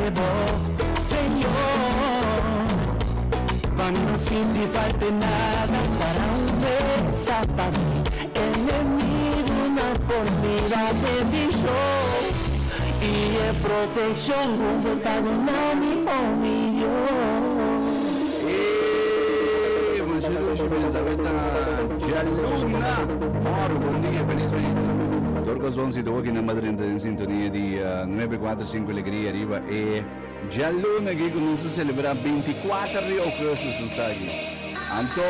bo, Señor. Pa mi no sinti falta nada. Para un mesa pa mi enemigunan por mira e vision y e proteccion cu bo ta duna mi, oh mi Dios. Eeeee masha dushi mensabé ta djaluna moro bon dia feliz mainta Tur cos bon si ta hoki nan madrenta den sintonia di nuebe kuater sinku alegria riba e djaluna aki ku nos ta celebra 24 di augustus nos ta aki anto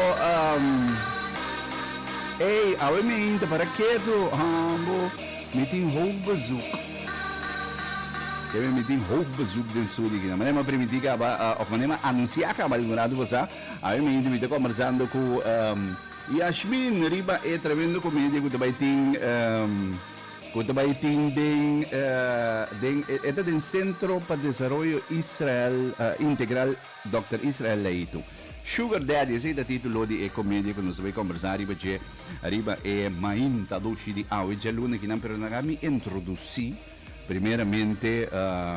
ey awe mainta para ketu hambo mi tin hoog bezoek. Keme mi tin hoog bezoek den studio aki. Manera mi a primintí kaba, of manera mi a anunsiá kaba algun ratu pasá, awe mainta mi ta kombersando ku Yashmin riba e tremendo komedia ku ta bai tin, ku ta bai tin den, den, e ta den Sentro pa Desaroyo Israel, Integral Dòkter Israel Leito. Sugar Daddy, esei ta título di e komedia ku nos ta bai kombersá riba dje riba e mainta dushi di awe djaluna akinan. Pero laga mi introdusí primeramente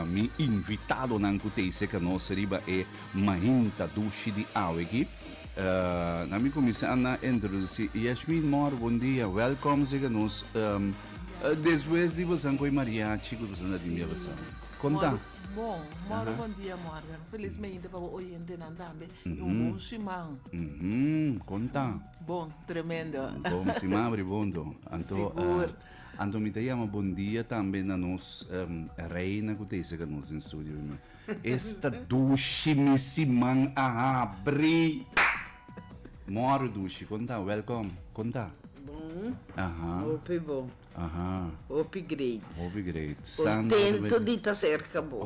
mi invitadonan ku ta serka nos riba e mainta dushi di awe aki. Na mi kuminsá na introdusí Yashmin Mor, bon dia, wèlkòm serka nos despues di bosan ku e mariachi ku bosan ta tin bia pasá. Konta. Bon, moro bon dia Morgan. Felis mainta pa bo oyentenan tambe. Y un bon siman. Kon ta? Bon, tremendo. Bon siman abri bon to. Anto, Sigur. Anto mi ta yama bon dia tambe na nos reina ku ta ese ka nos den studio. Esta dushi mi siman a habri. Moro dushi, kon ta? Welkom. Kon ta? Bon. Aha. Hopi bon. Aha. Hopi great. Hopi great. Contento di ta cerca bo.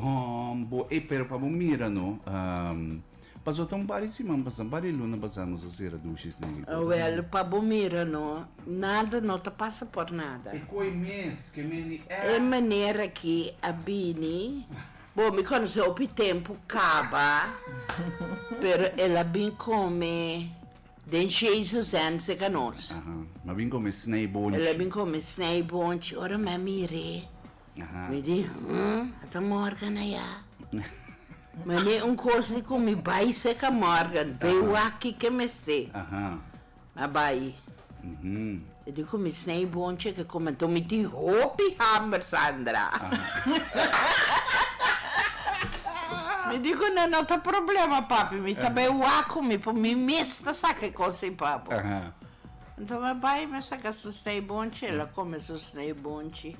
Bo, ey, pero pa bo mira no, paso ta un par di siman pasa, un par di luna pasa nos a cera dushi esnan aki. Awel, pa bo mira no, nada no ta pasa por nada. E koe mes ke meni e. E manera aki a bini, bo mi conoce hopi tempo caba, pero el a bin come. Den Jesus en seka nos. Aha. Mi a bin come snijboontje. El a bin come snijboontje. Ora mi a mir'é, Aha. mi di, Hm, ata Morgan ayá. Mane un kos di ku mi bai seka Morgan, bay wak kiko e mester. Aha. Mi a bai. E di ku mi snijboontje ke come, anto mi tin hopi hamber, Sandra. Mi di ku no, no ta problema papi, mi ta bai wak ku mi por mi mes ta saka e kos ei pa bo. Anto mi a bai mi a saka su snijboontje, el a kome su snijboontje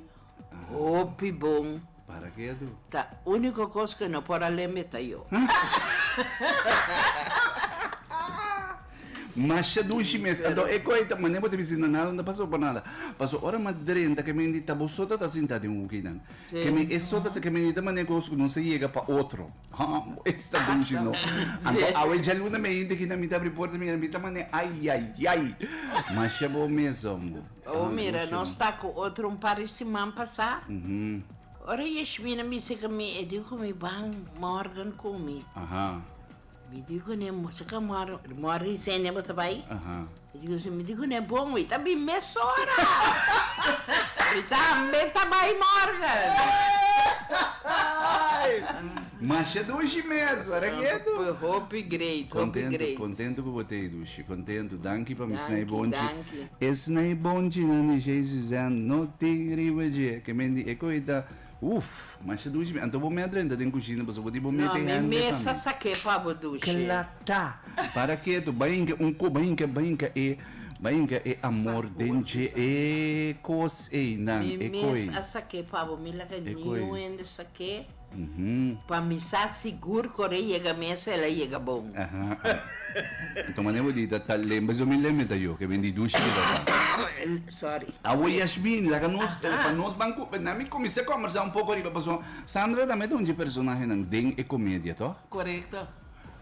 hopi bon. Para ketu. Ta úniko kos ku e no por a lembe ta yo. Masha dushi mes. Anto e koe ta mane bo ta bisa na nada no ta pasa por nada. Paso ora ma drenta ke men di ta bo so ta ta sinta den hukinan. Ke men e so ta ke men di ta mane kos ku no sa yega pa otro. Ha esta dushi no. Anto awe djaluna me hende kina mi ta abri porta mi mi ta mane ayayay. Masha bo mes omo. Oh mira nos ta ku otro un par di siman pasa. Ora Yeshmina bisa ku mi e di ku mi ban Morgan ku mi. Mi di kuné, Mosa ka mor, mor Yesenia bo ta bai? Mi di kuné, mi di kuné, bon, mi ta bin mesora. Mi tambe ta bai morgen. Masha dushi mes, wara ketu. Hopi great, hopi great. Contento, contento ku bo ta ei dushi, contento. Danki pa mi snai Danki, bonchi. danki. E snai bonchinan di Shei Suzanne no tin riba dje. Ke men di e koe ta. Uff, masha dushi mi. Anto bo me a drenta den kushina pasobra bo di bo No, mete mi hende mes pa a mi. sak'é pa bo dushi. Kla ta. Para ketu, bai hinka un ko, bai hinka, bai hinka e, bai hinka e amor den dje e kos einan, Mi e koi. mes a sak'é pa bo, mi laga E niun koi. hende sak'é. Pa mi sa sigur ku ora e yega mesa el a yega bon. Aha. Anto manera bo di ta ta lembe so mi lembe ta yo ke ben di dushi ke ta ta. Sorry. Awo Yashmin laga nos pa nos ban ku na mi kuminsá kombersá un poko riba pasobra Sandra tambe ta un dje personahenan den e komedia toh? Korekto.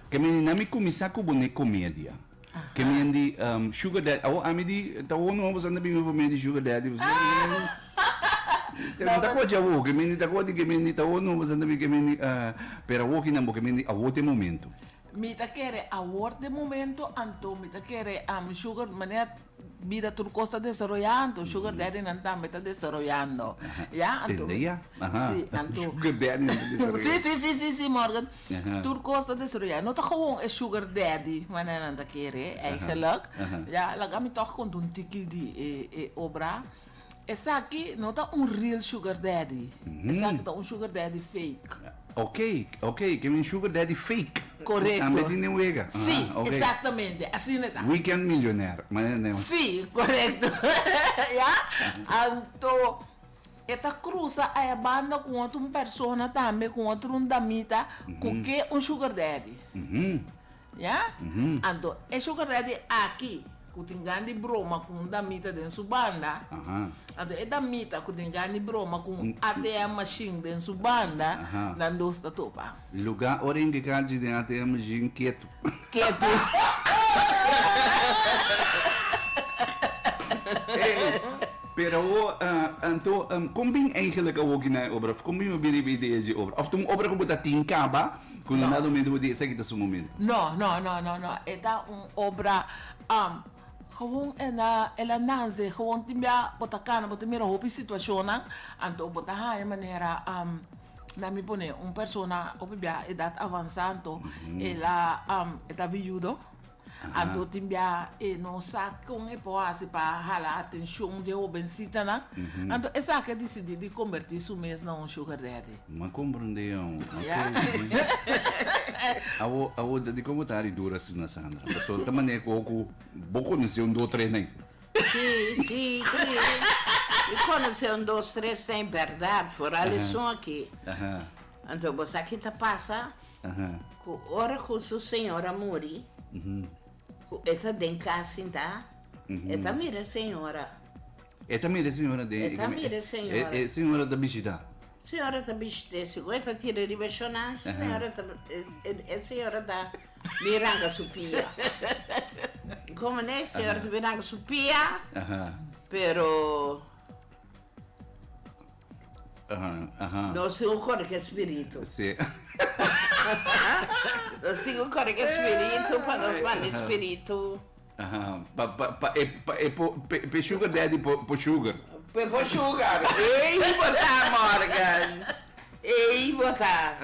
Ke men di na mi kuminsá ku bo n'e komedia. Ke men di sugar daddy awo ami di ta awo no boso anda bin for mi di sugar daddy boso ta kochi awo ke men di ta kochi ke men di ta awo no boso anda bin ke men di pero awo kinan bo ke men di awo ta e momento. Mi ta kere awor den momento anto mi ta kere um sugar manera bida tur cos ta desaroya anto sugar daddy nan tambe ta desaroyando ya anto Tende ya aha si anto sugar daddy nan ta desaroyando si si si si si Morgan tur cos ta desaroya no ta gewoon e sugar daddy manera nan ta kere eigenlijk ya laga mi toch konta un tiki di e e obra Esaki no ta un real sugar daddy. Esaki ta un sugar daddy fake. Ok, ok, ke men sugar daddy fake. Korekto. Tambe tin den wega. Sí, exactamente, asina ta. Weekend millionaire. Sí, korekto. Ya, anto e ta krusa aya banda ku otro un persona tambe, ku otro un damita ku ke un sugar daddy. Ya? Anto e sugar daddy aki ku tin gan di broma ku un damita den su banda, anto e damita ku tin gan di broma ku un ATM machine den su banda, nan dos ta topa. Luga ora en ke kachi den ATM machine ketu. Ketu. Ey, pero awor, anto, kon bin eigenlijk awoki na e obra? Of kon bin bo bin riba e idea dje obra? Of ta un obra ku bo ta tin kaba? Ku no dado momento bo di esaki ta su momento. No, no, no, no, no. E ta un obra, gewoon el a, el a nanse, gewoon tin bia bo ta kana, bo ta mira hopi situashonnan, anto bo ta haña manera, nan mi pone un persona hopi bia edat avansá, anto el a, e ta viudo. Anto tin bia e no sa kon e por hasi pa hala atencion dje hobencitanan. Anto esaki a dicidi di conberti su mes na un sugar daddy. M'a comprende awo. Ok. Awo, awo dikon bo ta hari duro asina Sandra? Pasobra ta manera ku ku bo conoce un dos tres nan. Si, si, si. Mi conoce un dos tres nan berdad, foral esun aki. Anto bo sa ki ta pasa? Ku ora ku su señora muri, ku e ta den kas sintá, e ta mira e señora. E ta mira e señora den. E ta mira e señora. E señora ta bishitá. Señora ta bishit'é. Segun e ta tira riba e shona, señora ta, e señora ta bin ranka su pia. Komo ne, señora ta bin ranka su pia, pero. Nos tin ku kore ku e spiritu. Sí. Nos tin ku kore ku e spiritu pa nos manda e spiritu. Aha. Pa pa pa e pa e por pa e sugar daddy por por sugar. Pa e por sugar. Ey bo ta Morgan. Ey bo ta.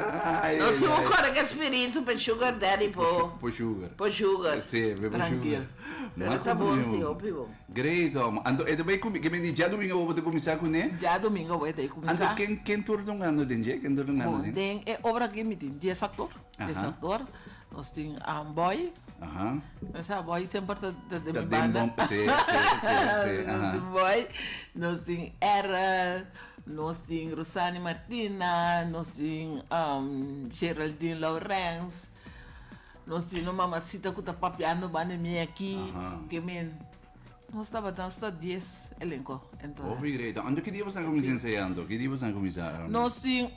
Nos tin ku kore ku e spiritu pa e sugar daddy por. Por sugar. Por sugar. Sí, pa e por sugar. Tranquil. Pero ta bon sí, hopi bon. Great hom. Anto e ta bay cuminsa, ke men di djadomingo awor bo ta cuminsa cune? Djadomingo awor e ta cuminsa. Anto ken ken tur ta hungando den dje? Ken tur ta hungando Bon, den? den e obra aki mi tin dies actor, dies actor. Nos tin Boy. Aha. Nos sa Boy semper ta ta den Ta mi den banda. bon, si, si, si, si, Nos aha. tin Boy, nos tin Errol, nos tin Rosani Martina, nos tin Geraldine Laurens. Nos tin un mamasita ku ta papiando banda mi aki, ke men nos tabata nos ta dies elenko en total. Hopi great. Anto ki dia boso a kuminsá ensayando? Ki dia boso a kuminsá? Nos tin,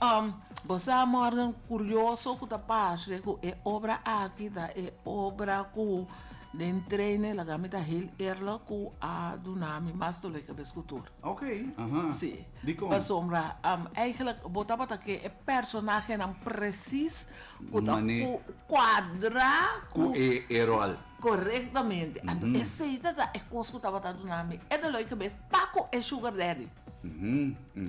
bo sa Morgan, kurioso ku ta pasa ku e obra aki ta e obra ku den treinen laga mi ta heel eerlijk ku a duna mi mas dolor di kabes ku tur. Ok, aha. Sí. Dikon? Pasobra eigenlijk bo tabata ke e personahenan presis Ku ta Mane. kuadra Ku e e ròl. Korektamente. Anto esei ta ta e kos ku tabata duna mi e dolor di kabes pa ku e sugar daddy.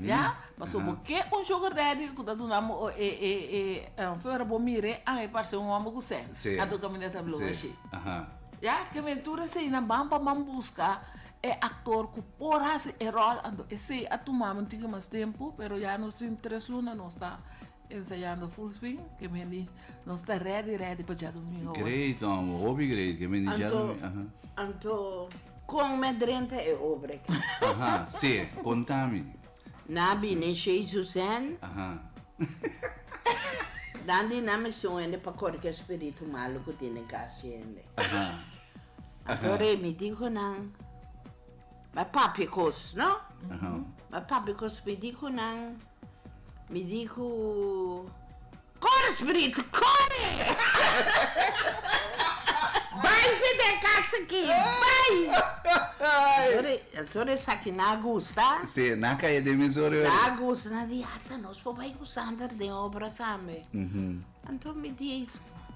Ya? Pasobra bo ke un sugar daddy ku ta duna bo e e e fuera bo mir'é a e parse un hòmber ku sèn. Anto kaminda ta blou ashi. Ya? Ke men tur eseinan ban pa ban buska e aktor ku por hasi e ròl. Anto esei a tuma mi un tiki mas tempu pero ya nos tin tres luna nos ta Ensayando full swing, ke men di nos ta ready ready pa djadomingo awor. Great homber, hopi great, ke men di djadomingo, aha. Anto kon me drenta e obra aki? Aha, si, konta mi. Na bini Jesus en. Aha. Dan di nan mester un hende pa kore ku e spiritu malu ku tin den kas di hende. Aha. Anto Remi di ku nan, Bai papia kos, no? Aha. Bai papia kos, mi di ku nan. Mi di ku, Kore spiritu, kore! Bai fi den kas aki, bai! Anto esaki nan a gusta. Sí, nan a kaya den mes ora ora. Nan a gusta, nan a di, ata nos por bai ku Sander den obra tambe. Anto mi di.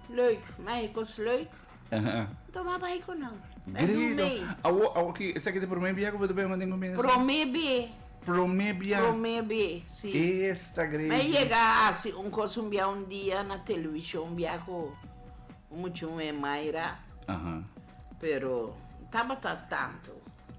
Leuk, ma e kos leuk. Anto m'a bai ku nan. Bai Great. dumei. Awo, awo ki, esaki ta promé bia ku bo ta bai manda den kumina? Promé be. Promé bia. Promé be, si. Esta great. Mi a yega a hasi un kos un bia un dia na televishon bia ku un mucha muhé Mayra. Aha. Pero tabata tantu.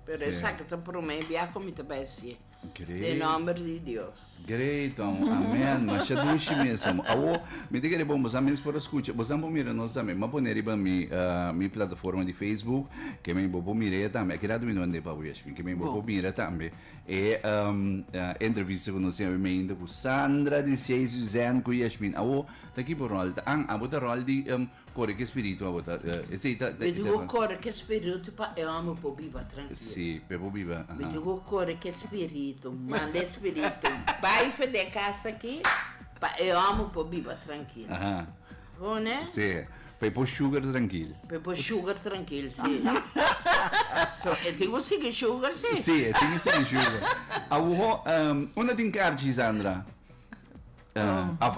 Pero Sí. esaki ta promé bia ku mi ta bai hasié. Great. Den nomber di Dios. Great, amo. Amen. Masha dushi mes, amo. Awo, mi ta kere bon, bosan mes por a scucha. Bosan por mira nos tambe. M'a pone riba mi, uh, mi plataforma di Facebook, ke mi bo por mira e tambe. Aki rato mi no ande pa bo, Yashmin. Ke mi bo por mira tambe e, um, uh, entrevista ku nos tin awe meinta ku Sandra di Chez Suzanne ku Yashmin. Awo, ta ki bo rol ta? An, abo ta rol di, um, Kore ku e spiritu abo ta esei ta Mi digo kore ku e spiritu pa e hòmber por biba trankil. Si, pa e por biba, aha. Mi digo kore ku e spiritu, manda e spiritu bai for di e kas aki pa e hòmber por biba trankil. Aha. Bon ne? Si, pa e por sugar trankil. Pa e por sugar trankil, si. So, e tin ku sigui sugar, si. Si, e tin ku sigui sugar. Awo, unda tin karchi, Sandra? Of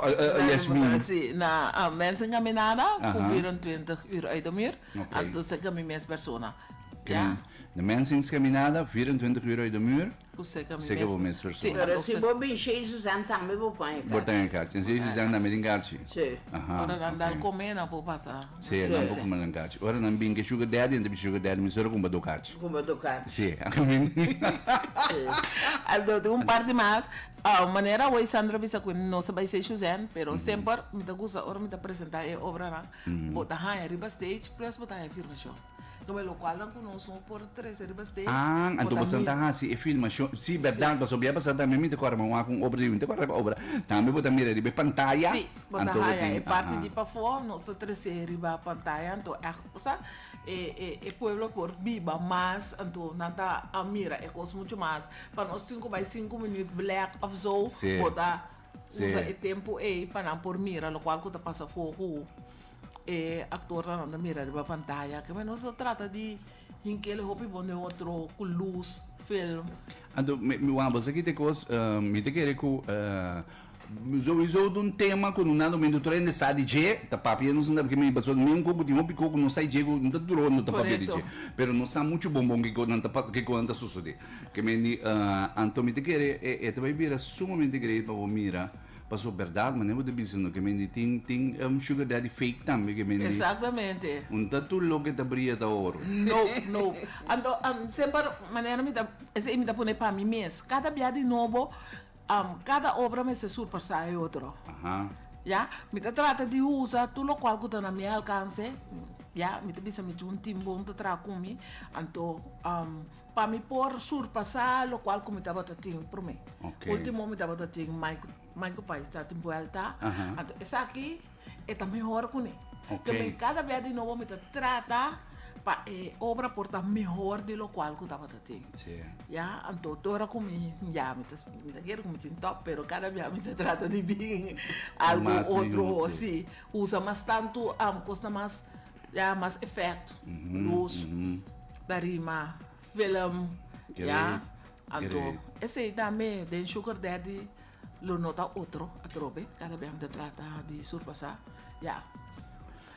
Yasmin. Si, na Mensen Caminada ku Aha. 24 uur uit de muur. Oké. Anto serka mi mes persona. Oké. Ja. De Mensen Caminada, 24 uur uit de muur. Ku serka mi Serka mes. bo mes persona. Si, Pero anto si bo bin Chez Suzanne tambe bo pon e Bo karchi. ten e karchi. En Chez Suzanne tambe tin karchi? Si. Aha, Ora nan dal oké. kome nan por pasa. Si, nan por kome nan karchi. Ora nan bin ke sugar daddy, nan ta bisa sugar daddy mesora kumba do karchi. Kumba do karchi. Si. Si. Anto tin un parti mas. Ah, manera awor Sandra bisa cu nos a bay Chez Suzanne, pero semper mi ta gusta ora mi ta presenta e obranan, bo ta haya riba stage plus bo ta haya filmacion. Como locual nan cu nos no por trece riba stage, Ah, bo anto ta boso ta mira. haci e filmacion. Si, berdad, pasobra bia pasa tambe mi ta corda mi wak un obra di mi ta corda cua obra. Tambe bo ta mira riba e pantaya. Si, bo ta anto bo haya tin, e parti aha. di pafo, nos ta trece riba pantaya, anto echt, sa, e e e pueblo por biba mas, anto nan ta a mira e cos mucho mas. Pa nos tin ku bai sinku minuut blek of zo, Sí. bo ta Sí. usa e tempu ei pa nan por mira lokual ku ta pasa afó ku e aktornan nan ta mira riba pantaya. Ke nos ta trata di hink'el hopi bon den otro ku lus, film. Anto, mi, mi wak, bo sa ki ta e kos, mi ta kere ku Sowieso ta un tema ku no nada momento tur hende sa di dje, ta papia nos no ta mi pasobra mi un koko tin hopi koko no sa di dje ku no ta tur ora no ta papia di dje, pero no sa muchu bon bon kiko nan ta kiko nan ta sosode. Ke men di anto mi ta kere e ta bai bira sumamente great pa bo mira pasobra bèrdat manera bo ta bisa no ke men di tin tin sugar daddy fake tambe ke men di Exactamente. un ta tur loke ta bria ta oro. No, no. Anto semper manera mi ta esei mi ta pone pa mi mes kada bia di nobo Kada obra mester surpasá e otro. Ya, mi ta trata di usa tur lokual ku ta na mi alkanse, ya, mi ta bisa mi tin un tim bon ta traha ku mi, anto pa mi por surpasá lokual ku mi tabata tin promé. Ultimo mi tabata tin Michael Pais ta tin buelta, anto esaki e ta mehor kuné. Te kada bia di nobo mi ta trata pa e obra por ta mehor di lokual ku tabata tin. Ya, anto tur ora ku mi, ya, mi ta mi ta kere ku mi tin tòp, pero kada bia mi ta trata di bin algu otro, si, usa mas tantu kosnan mas, ya, mas efèkt, lus, tarima, film, ya. Anto esei tambe den Sugar Daddy. Lo no ta otro atrobe, kada bia mi ta trata di surpasá, ya.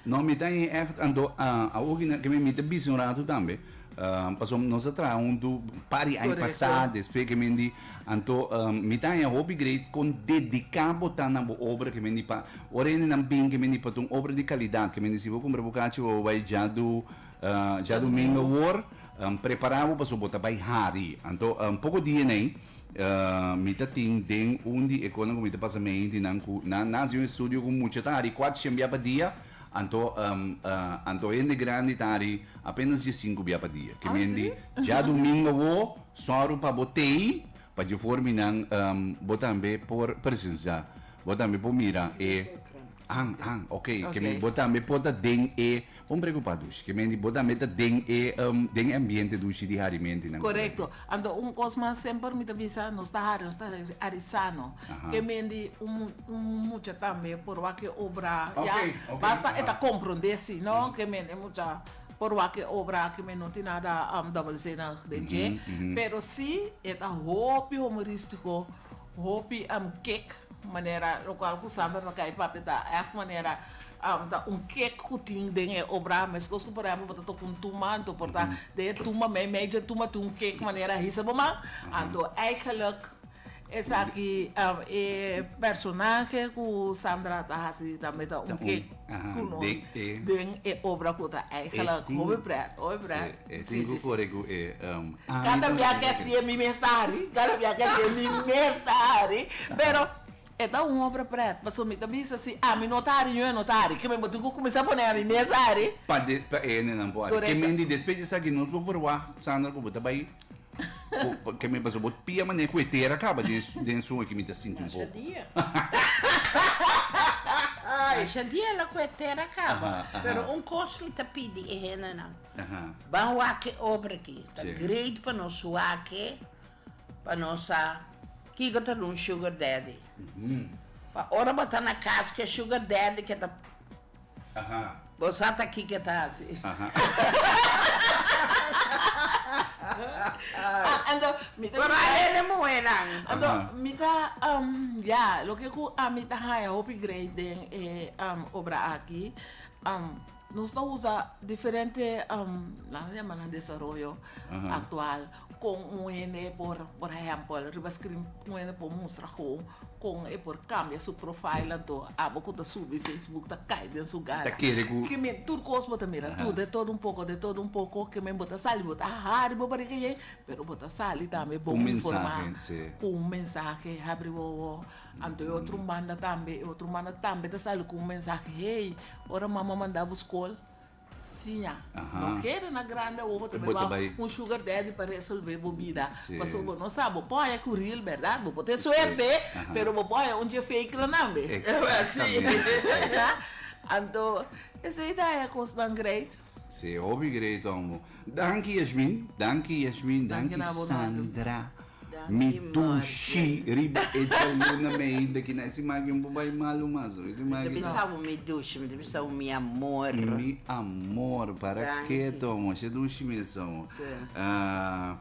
No, mi ta en ègt, anto awor ki mi mi ta bisa un ratu tambe, pasobra nos a traha huntu par di aña pasá, despues ke men di, anto mi ta haña hopi great kon dediká bo ta na bo obra ke men di pa ora hendenan bin ke men di pa ta un obra di kalidat, ke men di si bo kumpra bo kachi bo bai djadu djadumingo awor, prepará bo pasobra bo ta bai hari, anto poko dia nei. Mi ta tin den un di e konan ku mi ta pasa meintinan ku nan nan hasi un estudio ku mucha ta hari kuatshen bia pa dia, anto anto hende grandi ta hari apenas diesinku bia pa dia. Ke men di djadumingo awo sòru pa bo tei pa dje for mi nan bo tambe por presensiá, bo tambe por mira e an an ok ke men bo tambe por ta den e Bon preocupa dushi. Ke men di bo tambe ta den e den e ambiente dushi di harimenti nan. Correcto. Anto un cos mas semper mi ta bisa nos ta hari nos ta hari sano. Ke men di un un mucha tambe por wak e obra ya basta e ta comprende si no ke men e mucha por wak e obra ke men no tin nada dubbelzinnig den dje pero si e ta hopi humoristico hopi kick manera locual cu Sandra ta cay papia ta echt manera. Ta un kek ku tin den e obra, meskos ku por ehèmpel bo ta toka un tumba, anto por ta den e tumba meimei dje tumba tin un kek manera hisa bo man, anto eigenlijk esaki e personahe ku Sandra ta hasi tambe ta un kek ku nos den e obra ku ta eigenlijk hopi pret, hopi pret. Si, e tin ku kore ku e. Kada bia ke hasié mi mes ta hari, kada bia ke hasié mi mes ta hari, pero. E ta un obra pret, pasobra mi ta bisa si ami no ta hari, ñoe no ta hari. Ke men bo tin ku kuminsá pone ami mes hari. Pa de, pa e hendenan por hari. Ke men di despues di esaki nos por verwagt, Sandra, ku bo ta bai ku, ke men pasobra bo pia manera ku e tera kaba den den su aki mi ta sinti un Masha poko. dia. Masha dia la ku e tera kaba. Pero un kos mi ta pidi e hendenan, ban wak e obra aki. Ta great pa nos wak e. Pa nos sa kiko ta un sugar daddy. Pa ora bo ta na kas ku e sugar daddy ke ta bo sa ta kiko e ta hasi. Anto mi ta Por alene muhénan. Anto mi ta ya loke ku ami ta haña hopi great den e obra aki nos ta usa diferente nan ta yama nan desaroyo aktual. Kon un hende por, por ehèmpel, riba screen un hende por mustra gewoon kon e por kambia su profile anto abo ku ta subi Facebook ta kai den su gara. Ta kere ku. Ke men tur kos bo ta mira, tur de todo un poko, de todo un poko, ke men bo ta sali bo ta hari bo barika yen, pero bo ta sali tambe bon informá ku un mensahe habri wowo. Anto e otro un banda tambe, e otro un banda tambe ta sali ku un mensahe, hey, ora mama manda bo skol, Siña. No kere na grandi awor bo ta bai wou un sugar daddy pa resolve bo bida. Pasobra bo no sa, bo por haya ku real berdad, bo por tin suerte, pero bo por haya un dje fake nan tambe. Exactamente. Anto esei ta haya kosnan great. Si, hopi great hombo. Danki Yashmin, danki Yashmin, danki Sandra. Mi dushi riba e djaluna meinda ki na esi maki un por bai malu mas. Esi maki. Mi ta bisa bo mi dushi, mi ta bisa bo mi amor. Mi amor, para ke tomo, she dushi mes tomo.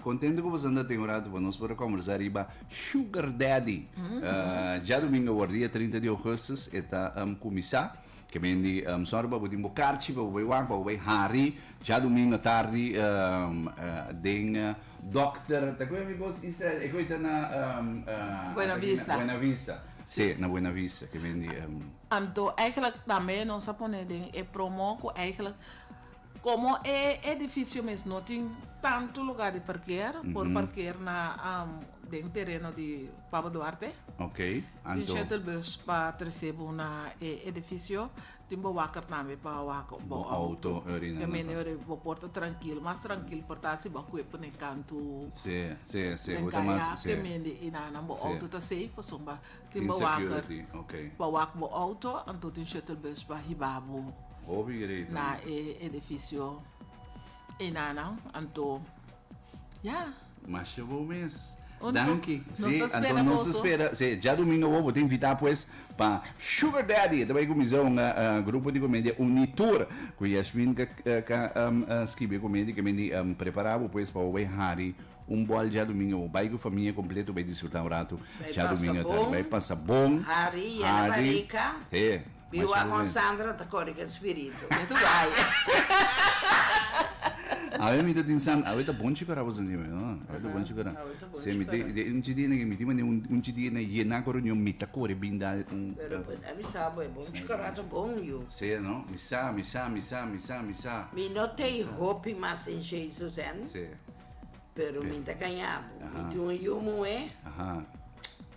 Contento ku boso anda tin un rato pa nos por a conversa riba Sugar Daddy. Djadumingo awor dia 30 di augustus e ta cuminsa. Ke men di sorry pa bo tin bo karchi pa bo bai wak pa bo bai hari djadumingo tardi den Dokter ta koe mi bos Israel e koe ta na Buena Vista. Buena Vista si na Buena Vista ke men di. Anto eigenlijk tambe nos a pone den e promo ku eigenlijk komo e edifisio mes no tin tantu lugar di parkeer por parkeer na den tereno di Pablo Duarte. Ok anto. Tin shuttle bus pa trese bo na e edifisio. Tin bo waker tambe pa wak bo auto. Ke mende ora bo por ta trankil, mas trankil por ta si bo a kue pone kantu den kaya. Ke mende i nan bo auto ta safe pasobra tin bo waker pa wak bo auto anto tin shuttle bus pa hiba bo na e edifisio einanan. Anto ya. Masha bo mes. Danki. Si, anto nos ta spera. Si, djadumingo awor bo ta invitá pues pa Sugar Daddy. E ta bai kuminsá un grupo di komedia Unitur ku Yashmin ka ka skibi e komedia ke men di prepará bo pues pa bo bai hari un bòl djadumingo awor. Bai ku famia kompleto bai disfrutá un ratu djadumingo atardi. Bai pasa bon. Hari, yena barika. Si. Biwa con Sandra ta kore ku e spiritu. Mi ta bai. Awe mi ta tin Sandra, awe ta bon chikora bo sinti mi, no? Awe ta bon chikora. Awe ta bon Si, mi chikora. te, un chidie na mi tin mane un, un chidie na yena ku reunion mi ta kore bin dal un. Pero a mi sa bo e bon chikora ta bon yu. Si, no? Mi sa, mi sa, mi sa, mi sa, mi sa. Mi no tei hopi mas den Jesus en. Si. Pero mi ta gaña bo. Mi tin un yu muhé. Aha.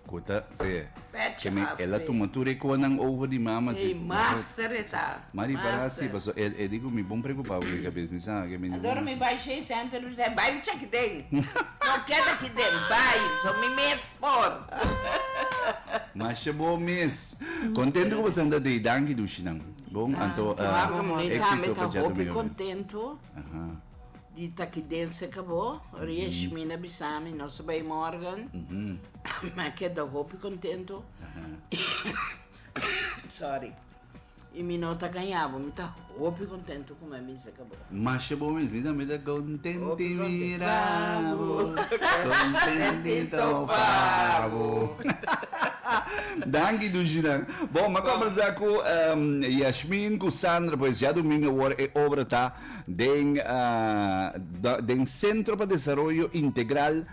Ku ta se. Ke mi el a tuma tur e konan over di mama. Ey master e ta. Mari para si paso e e di ku mi bon preocupa ku e kabes mi sa ke mi. Adora mi bai shei center mi sa bai lucha aki den. No keda aki den bai so mi mes por. Masha bo mes. Contento ku bo santa dei danki dushinan. Bon anto exito pa djadumingo. Mi tambe ta hopi contento. Di ta ki den se kabo, Rieshmina bisa mi nos ta bai morgen, mi a keda hopi contento, sorry, y mi no ta gaña bo, mi ta hopi contento cu mi a bisa kabo. Masha bo mes, mi tambe ta contenti mira bo, contenti topa bo. Danki Dushinan. Bon, m'a conversa cu Yashmin cu Sandra, pues djadomingo awor e obra ta den den Centro pa Desaroyo Integral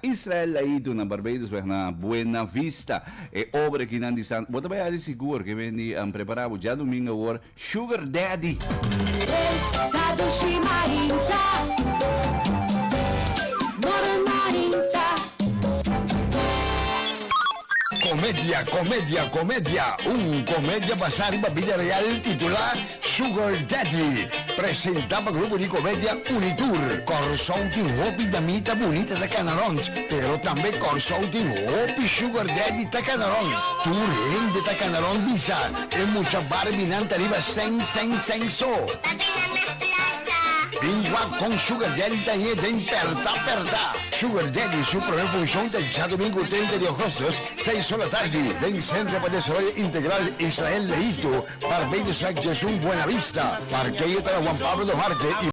Israel Laitu na Barbados weg na Buena Vista. E obra akinan di Sandra, bo ta bai haci sigur ke beni prepara bo djadomingo awor Sugar Daddy. Esta dushi mainta, More mainta. Comedia, comedia, comedia. Un comedia basá riba bida real titulá Sugar Daddy. Presentá pa grupo di comedia Unitur. Kòrsou tin hopi damita bunita ta kana rònt, pero tambe Kòrsou tin hopi Sugar Daddy ta kana rònt. Tur hende ta kana rònt bisa E mucha Barbie-nan ta riba sèn, sèn, sèn so. Papi nan mas plata. Bin wak kon Sugar Daddy ta hé den pèrtá pèrtá. Sugar Daddy su promé funshon ta djadumingu 30 di ògùstùs, seis or atardi, den Sentro pa Desaroyo Integral Israel Leito, Barbados Wijk 11, Buena Vista. Parkeo ta na Juan Pablo Duarte i.